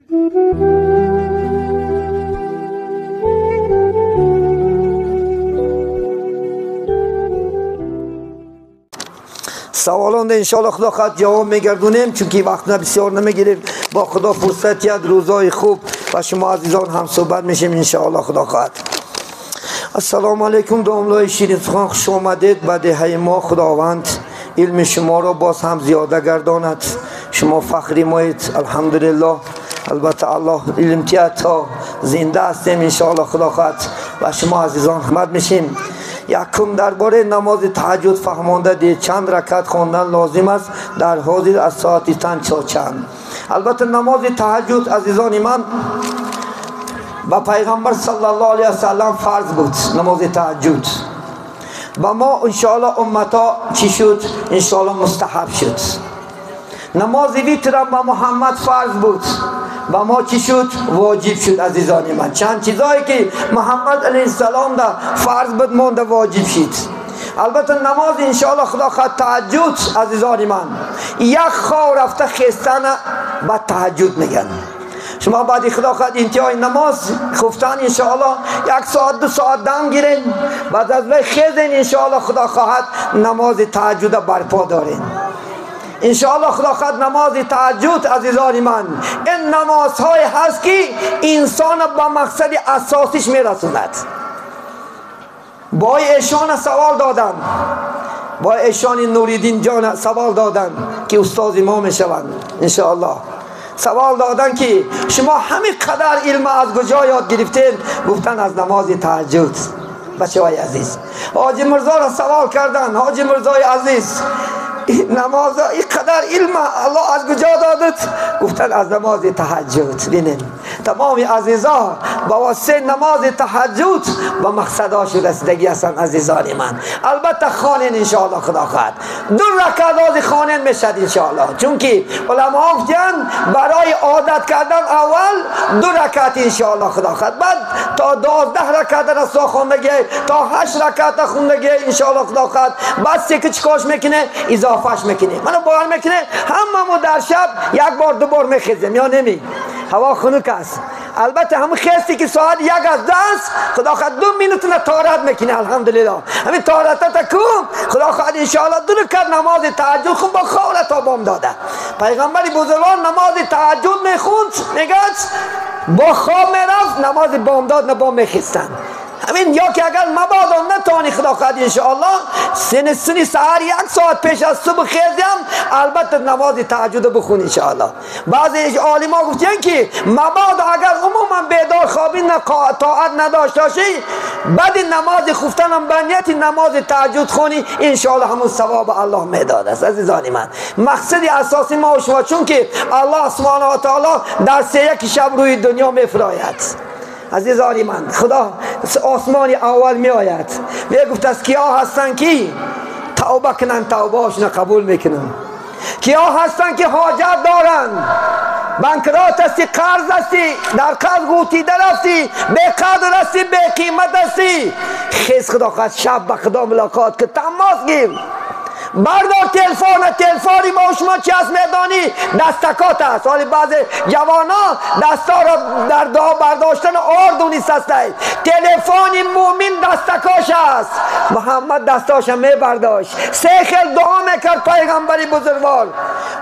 سوالان انشاءالله خدا خواهد جواب میگردونیم، چون که وقت بسیار نمیگیریم. با خدا فرصت یاد روزای خوب و شما عزیزان هم صحبت میشیم انشاءالله خدا خواهد. السلام علیکم داملای شیرین سخن، خوش آمدید به دهه ما. خداوند علم شما را باز هم زیاده گرداند. شما فخری مایید الحمدلله. البته الله علم تیاد تا زنده هستیم انشاءالله خدا خواهد و شما عزیزان خدمت میشیم. یکم درباره نماز تهجد فهمانده دید چند رکعت خواندن لازم است در حاضر از ساعت چند تا چند. البته نماز تهجد عزیزان من با پیغمبر صلی الله علیه و سلم فرض بود نماز تهجد. با ما انشاءالله امتا چی شد؟ انشاءالله مستحب شد. نماز ویتر با محمد فرض بود، با ما چی شد؟ واجب شد عزیزان من. چند چیزایی که محمد علیه السلام دا فرض بود مونده واجب شد. البته نماز انشاءالله خدا خواهد تهجد عزیزان من یک خواب رفته خستن با تهجد میگن. شما بعد خدا خواهد انتهای نماز خفتن انشاءالله یک ساعت دو ساعت دم گیرین، بعد از وی خیزین انشاءالله خدا خواهد نماز تهجد برپا دارین انشاءالله خدا خواهد. نماز تهجد عزیزان من این نمازهای هست که انسان با مقصد اساسیش میرسوند. با ایشان سوال دادن، با ایشان نوریدین جان سوال دادن که استاد ما میشوند انشاءالله. سوال دادن که شما همین قدر علم از کجا یاد گرفتین؟ گفتن از نماز تهجد. بچه های عزیز، حاجی مرزا را سوال کردن، حاجی مرزای عزیز نماز این قدر علم الله از کجا دادت؟ گفتن از نماز تهجد. ببینین تمام عزیزا با واسطه نماز تهجد با مقصداش رسیدگی هستن عزیزان من. البته خوانین انشاءالله خدا خواهد دو رکعت از خوانین میشد انشاءالله، چون که علما گفتن برای عادت کردن اول دو رکعت انشاءالله خدا خواهد، بعد تا 12 رکعت رسا خوندگی، تا 8 رکعت خوندگی انشاءالله خدا خواهد، بعد سه چیکارش میکنه؟ اضافهش میکنه. منو باور میکنه هممون در شب یک بار دو بار میخیزیم یا نمی؟ هوا خنک است. البته همون خستی که ساعت 1 از 10 خدا خواهد 2 مینوت نه طهارت میکنه الحمدلله. همین طهارت تا کو خدا خواهد انشاءالله دو رکعت نماز تهجد خون با خوله تا بام داده. پیغمبر بزرگوار نماز تهجد میخوند، میگه با خواب میرفت نماز بامداد نه بام میخیستن. همین یا که اگر مبادا نتانی خدا خواهد انشاءالله سن سحر یک ساعت پیش از صبح خیزیم البته نماز تهجد بخون انشاءالله. بعضی عالما گفتن که مبادا اگر عموما بیدار خوابی نه طاعت نداشته باشی، بعد نماز خفتن هم به نیت نماز تهجد خونی انشاءالله همون ثواب الله میداد است. عزیزان من مقصد اساسی ما و شما، چون که الله سبحانه و تعالی در 3 شب روی دنیا میفراید. عزیزان من خدا آسمان اول می آید می گفت از کیا هستن که توبه کنن توبه هاشون قبول میکنن، کیا هستن که حاجت دارن، بانکرات هستی، قرض هستی، در قرض غوطیده رفتی، بی قدر هستی، بی قیمت هستی، خیز خدا خواهد شب به خدا ملاقات که تماس گیر، بردار تلفن. تلفنی ما و شما چی از میدانی؟ دستکات است. حالی بعض جوانا دستا را در دعا برداشتن آردو نیست است. تلفن مومن دستکاش است. محمد دستاش می برداشت، سه خیل دعا میکرد پیغمبری بزرگوار.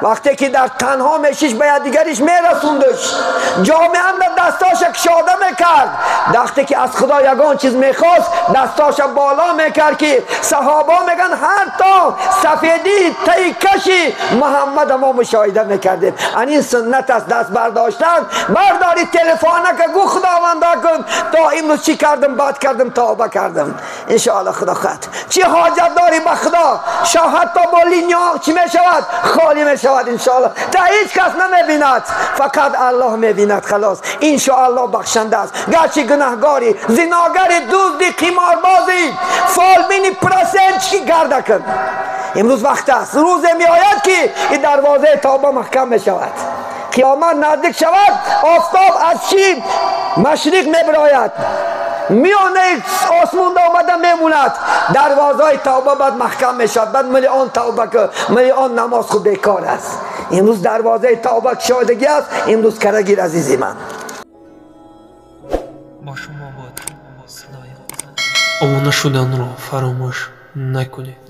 وقتی که در تنها میشیش به دیگریش میرسوندش، جامعه هم در دستاش کشاده میکرد. وقتی که از خدا یگان چیز میخواست دستاش بالا میکرد که صحابه میگن هر تا سفیدی تی کشی محمد ما مشاهده میکردیم. این سنت است دست برداشتن. برداری تلفن که گو خداوندا کن تا امروز چی کردم، بد کردم، توبه کردم انشاءالله خدا خواهد. چی حاجت داری به خدا؟ شاهد تا با لینیا چی میشود؟ خالی میشود انشاءالله. تا هیچ کس نمیبیند، فقط الله میبیند. خلاص انشاءالله بخشنده است. گرچه گناهگاری، زناگری، دزدی، قماربازی، فالبینی، پرسن چی گرده کن. امروز وقت است، روز می آید که این دروازه توبه محکم می شود، قیامت نزدیک شود، آفتاب از چی مشرق می براید، میانه آسمان آمده میموند، دروازه توبه بعد محکم می شود. بعد ملی آن توبه که ملی آن نماز خوب بیکار است. امروز دروازه توبه کشادگی است، امروز کرگیر عزیزی من. با شما بود صدای. обуна шуданро фаромӯш накунед.